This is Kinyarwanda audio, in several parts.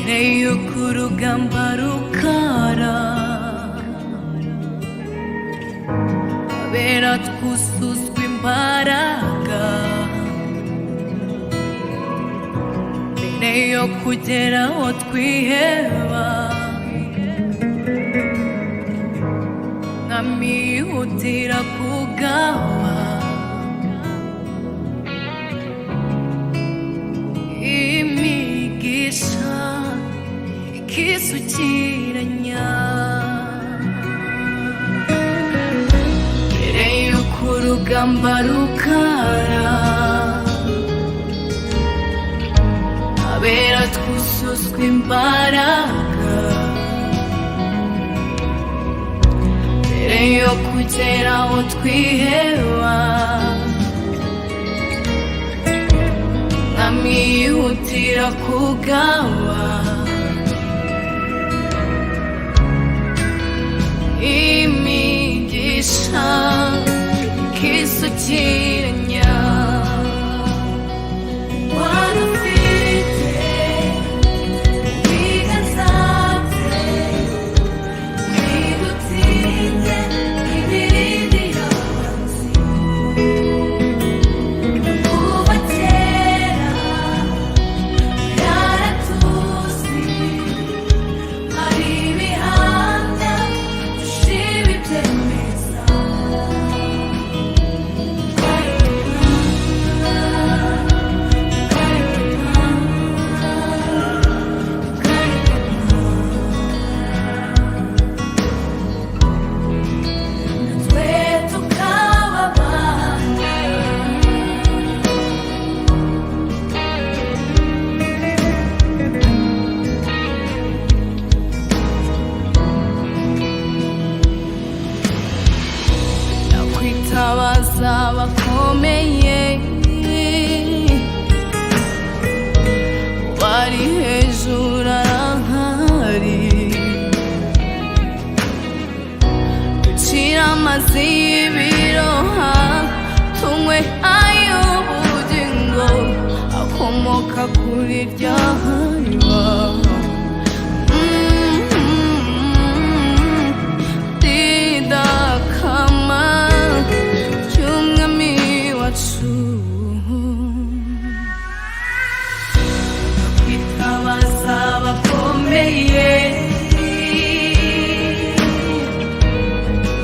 Mbere y'uko urugamba rukara, abera twuzuzwa imbaraga. Mbere yo kugera aho twiheba, nkamihutira kugaba imigisha ikisukiranya. Mbere y'uko urugamba rukara, abera twuzuzwa imbaraga. Mbere yo kugera aho twiheba, nkamihutira kugaba imigisha ikisukiranya. Wadufite ibiganza bye, ntidutinye ibirindi y'abanzi. Kuva kera yaratuzi, hari ibihamya dushima ibyemeza. Twe tukababana. Nakwitabaza bakomeye bari hejuru, arahari. Ducira amazi y'ibiroha, tunywe ay'ubugingo akomoka kuri rya riba. Ridakama ry'umwami wacu. Kwitabaza bakomeye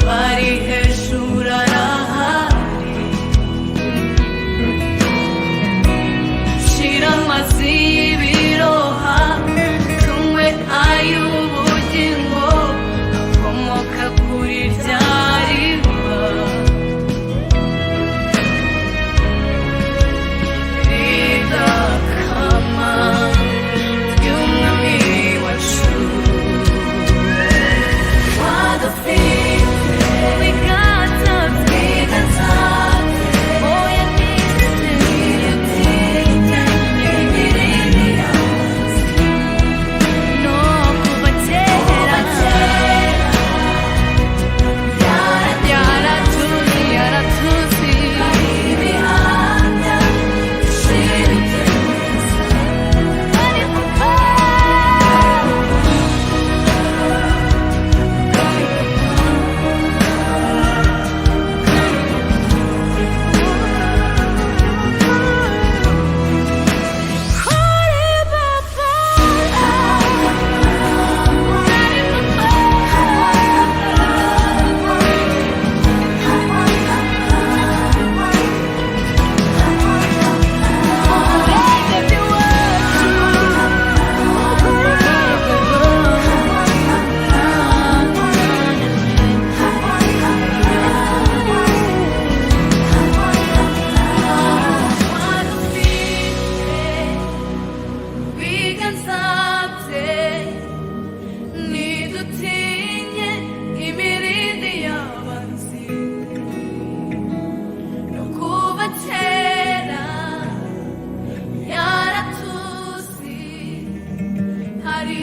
bari hejuru, arahari. Shira amazi y'ibiroha, tunywe ay'ubugingo akomoka kuri rya riba. Ridakama ry'umwami wacu. Wadufite ibiganza bye, oya ntidutinye ibirindi y'abanzi. No kuva kera yaratuzi, yaratuzi. Hari ibihamya dushira ibyemeza. Ari kuko kuri papa, ntidutinye imirindi y'abanzi. No kuva kera yaratuzi, hari